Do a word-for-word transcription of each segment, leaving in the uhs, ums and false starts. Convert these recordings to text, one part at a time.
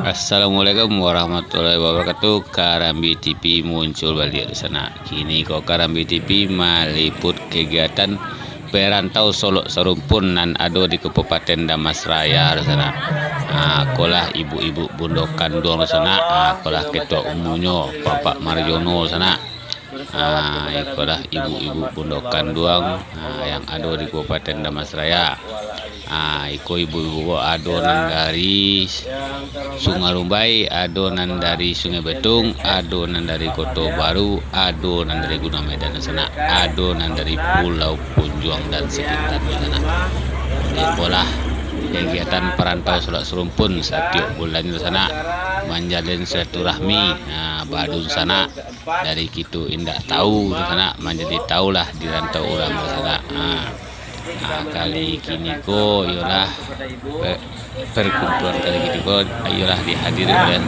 Assalamualaikum warahmatullahi wabarakatuh. Karambi T V muncul baliak di sana. Kini ko Karambi T V maliput kegiatan perantau Solok Sarumpun nan ado di Kabupaten Dharmasraya di sana. Ah, kolah ibu-ibu bundo kanduang di sana. Ah, kolah ketua umumnyo Bapak Marjono di sana. Ah, ikolah ibu-ibu bundo kanduang, ah, yang ado di Kabupaten Dharmasraya. Ah, iko ibu-ibu ado nan dari Sungai Rumbai, ado nan dari Sungai Betung, ado nan dari Koto Baru, ado nan dari Gunuang Medan di sana, ado nan dari Pulau Punjuang dan sekitar di sana. Ikolah kegiatan perantau Solok Sarumpun satiok bulan di sana, manjalin silaturahmi, ah, badun sana. Dari kito indak tahu di sana, manjadi tahulah di rantau urang di sana. Ha. Ha, kali kini ko iyolah, pe-, perkumpulan kali kini ko iyolah dihadiri oleh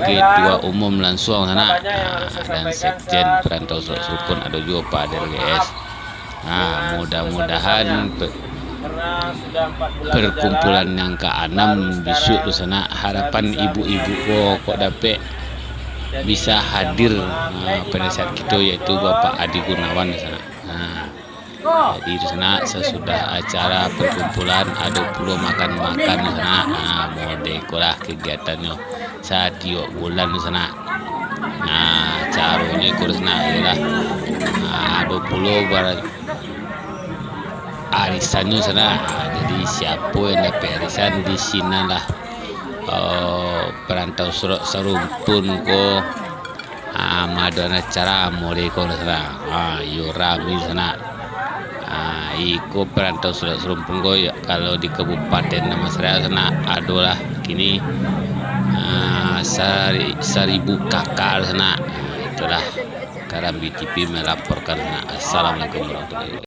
ketua umum lansuang sana, ha, dan sekjen perantau Solok Sarumpun, ado juo Pak D L G S. Ha, mudah-mudahan pe-, perkumpulan yang kaanam bisuak tu sana, harapan ibu-ibu ko kok dapek bisa hadir, ha, pada saat kito, yaitu Bapak Adi Gunawan tu sana. Ha, jadi tu sana sasudah acara perkumpulan ado pulo makan-makan tu sana. Ha, model ikolah kegiatannyo satiok bulan tu sana. Nah, caronyo iko di sana iyolah, nah, ado pulo bara-, arisannyo sana. Nah, jadi siapo yang dapek arisan di sinanlah, eh, perantau Solok Sarumpun ko, ah, maadoan acara model iko di sana. Ah, iyo rami di sana. Ah, iko perantau Solok Sarumpun ko, yo, kalau di Kabupaten Dharmasraya sana adolah kini, ah, sari-, saribu kakak sana. Ah, itulah Karambi T V melaporkan sana. Assalamualaikum warahmatullahi wabarakatuh.